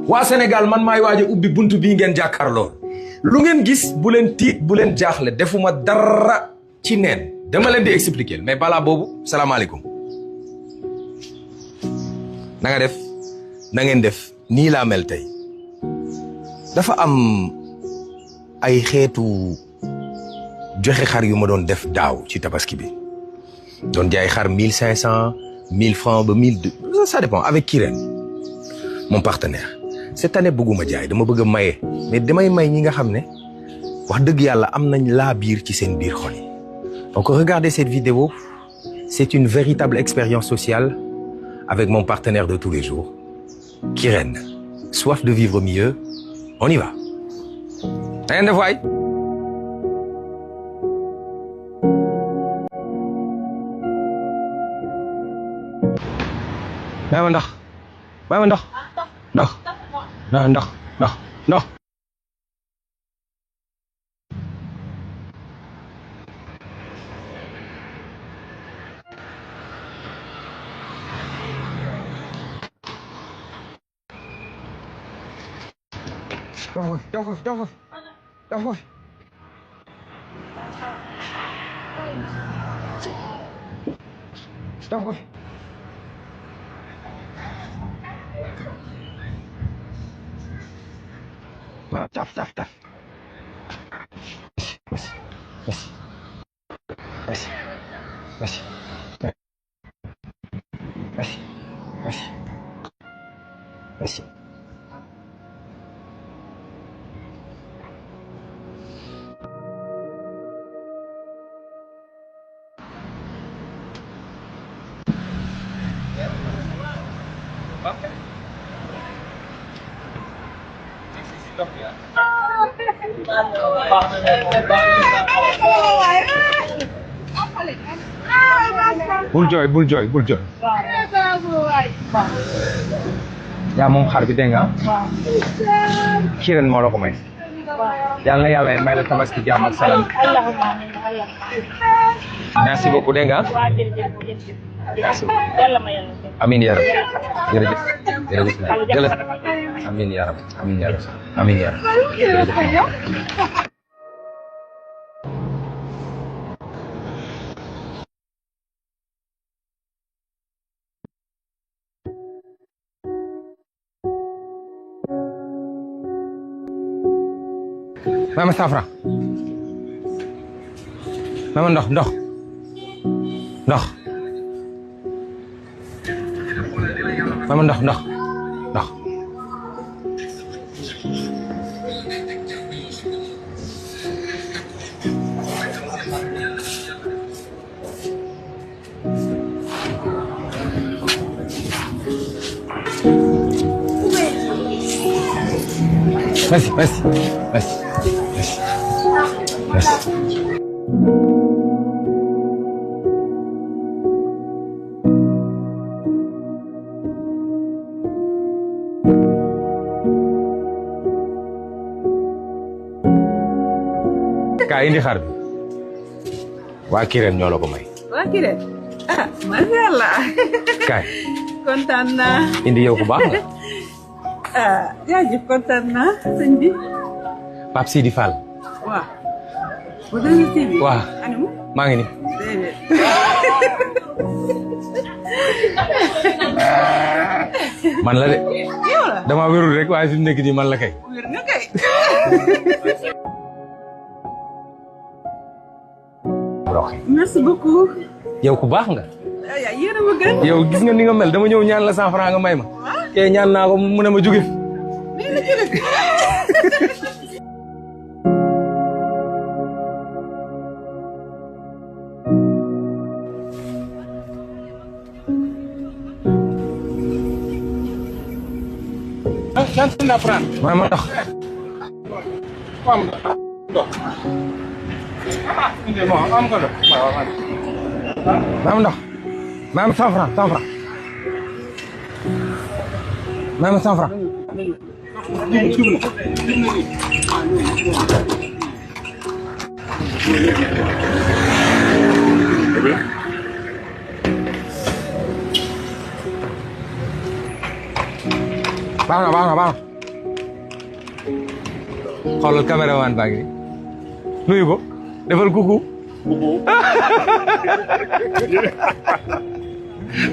waa Sénégal man maay waaj a ubbi buntu bii ngeen jàkkaarloo lu ngeen gis bu leen tiit bu leen jaaxle defuma dara ci neen dama leen di expliquer mais balaa boobu salaamaaleykum na nga def na ngeen def nii laa mel tey dafa am ay xeetu joxe xar yu ma doon def daaw ci tabaski bi doon jaay xar 1500 1000 francs ba 1200 ça dépend avec Kirène mon partenaire cette année bëgguma jaay dama bëgg a maye mais damay may ñi nga xam ne wax dëgg yàlla am nañ laa biir ci seen biir xol yi donc regardez cette vidéo c'est une véritable expérience sociale avec mon partenaire de tous les jours Kirène soif de vivre mieux on y va na ngeen def waay may ma ndox may ma ndox ndox ndox ndox ndox taf taf taf merci merci merci merci merci bul jooy bul jooy bul jooy yaa moom xar bi dégg nga Kirène moo la ko may yàlla na yàlla may la tabaski jàmm ak salaam merci beaucoup dégg nga merci amiin yaa rabbi jërëjëf jërëjëf jërëjëf amiin yaa rabbi amiin yaa rabbi amiin yaa rabbi mama safra mama ndox ndox ndox mama ndox ndox ndox merci merci merci merci kaa indi xar bi waa Kirène ñoo la ko may waa Kirène ah masha Allah kaay kontaan naa indi yow ku baax nga ah jaajëf kontaan naa sëñ bi Pape Sidi Fall waaw bu dee TV waaw animu maa ngi ni déedéet man la de yow la dama wérul rek waaye fi mu nekk nii man la kay wér nga kay merci beaucoup yow ku baax nga yaa yéen a ma gën yow gis nga ni nga mel dama ñëw ñaan la 100 francs nga may ma te ñaan naa ko mu ne ma jóge fi nii la jóge may ma ndox may ma ndox may ma 100 francs 100 francs may ma 100 francs baax na baax na baax na xoolal caméraman baa ngi nuyu ko defal kuku.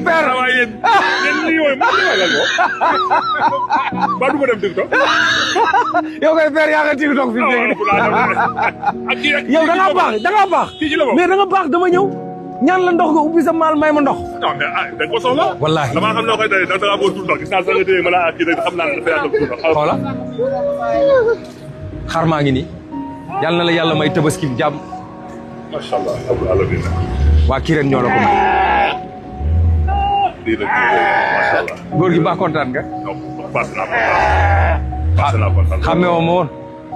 père waaw yéen lii mooy mu ragal ko ba du ma dem TikTok. yow kay père yaa nga TikTok fi léegi. yow da ngaa baax da ngaa baax. kii ci la bokk mais da nga baax dama ñëw ñaan la ndox nga ubbi sa maal may ma ndox. non mais ah da nga ko soxla. wallaahi damaa xam noo koy tey da nga bëgg tur ndox gis naa sax nga téye ma la kii rek xam naa ne dafa yàgg tur ndox. xoola xar maa ngi nii yàlla na la yàlla may tabaski jàmm. macha allah alhamdulilah. waa Kirène ñoo la ko may. lii nag macha allah. góor gi baax kontaan nga. donc pass naa kontaan. pass naa kontaan. xamee woo ma woon.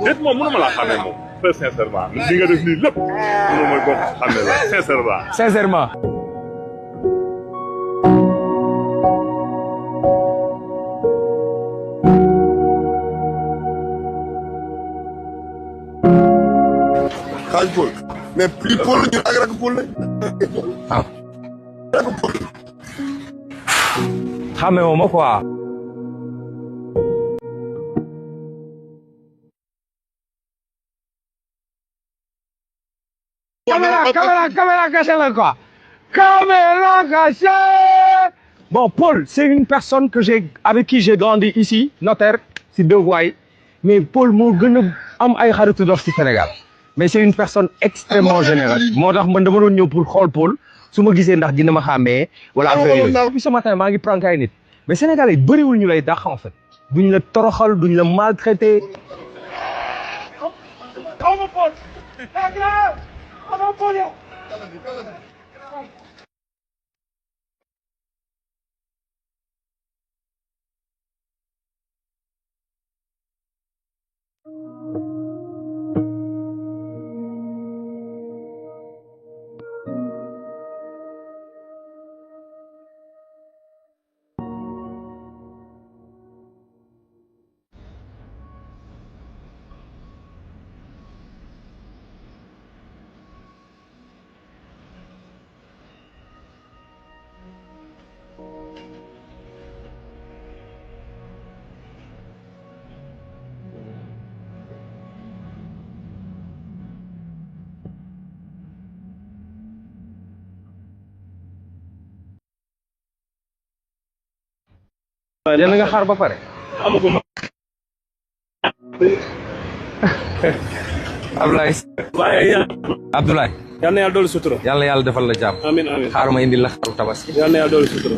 déet moom mënuma laa xamee moom. très sincèrement li nga def nii lépp. moom mooy bokk xamee la sincèrement. sincèrement. xaaj Paul mais plus Paul ñun ak rak Paul lañ. ah. rak Paul. xamee woo ma quoi. caméra cachée la quoi. Caméra cachée. Bon, Paul, c'est une personne avec qui j'ai grandi ici, notaire, si deux voies. Mais Paul moo gën a am ay xaritu dox ci Sénégal. Mais c'est une personne extrêmement généreuse. moo tax man dama doon ñëw pour xool Paul su ma gisee ndax dina ma xàmmee wala affaire yooyu. Depuis ce matin maa ngi prank ay nit. Mais Sénégalais yi bëriwul ñu lay dàq en fait. duñ la toroxal duñ la maltraité. jënd nga xaar ba pare. Abdoulaye. Abdoulaye. yal na yàlla doolu sutura. yàlla yàlla defal la jàmm. amiin amiin. xaar ma indil la xaru tabaski. yal na yàlla doolu sutura.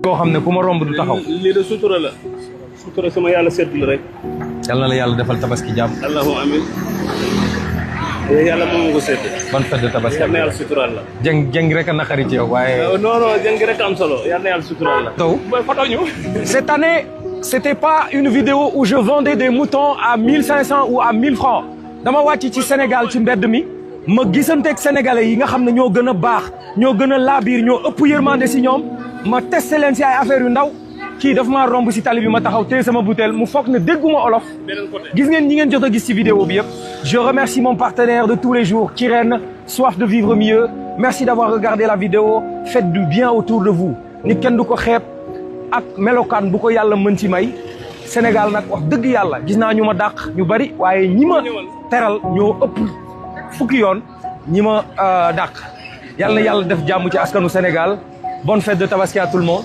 koo xam ne ku ma romb du taxaw. lii de sutura la. sutura sama yàlla sedd la rek. yàlla na la yàlla defal tabaski jàmm. allahumma amiin. yàlla moom nga ko sedd. ban fête de tabaski. yal na yàlla suturaal la. jëng rek a naqari ci yow waaye. non non jëng rek am solo yal na yàlla suturaal la. taw foto ñu. Cette année, c'était pas une vidéo où je vendais des moutons à 1500 ou à 1000 francs. dama wàcc ci Sénégal ci mbedd mi ma gisanteeg sénégalais yi nga xam ne ñoo gën a baax ñoo gën a laabiir ñoo ëpp yërmande si ñoom ma testé leen si ay affaire yu ndaw kii daf maa romb si tali bi ma taxaw téye sama bouteille mu foog ne dégguma olof. gis ngeen ñi ngeen jot a gis ci vidéo bi yëpp. Je remercie mon partenaire de tous les jours, Kirène, soif de vivre mieux. Merci d'avoir regardé la vidéo. Faites du bien autour de vous. nit kenn du ko xeeb ak melokaan bu ko yàlla mën ci may. Sénégal nag wax dëgg yàlla gis naa ñu ma dàq ñu bari waaye ñi ma teral ñoo ëpp fukki yoon ñi ma dàq. yàlla na yàlla def jàmm ci askanu Sénégal. Bonne fête de Tabaski à tout le monde.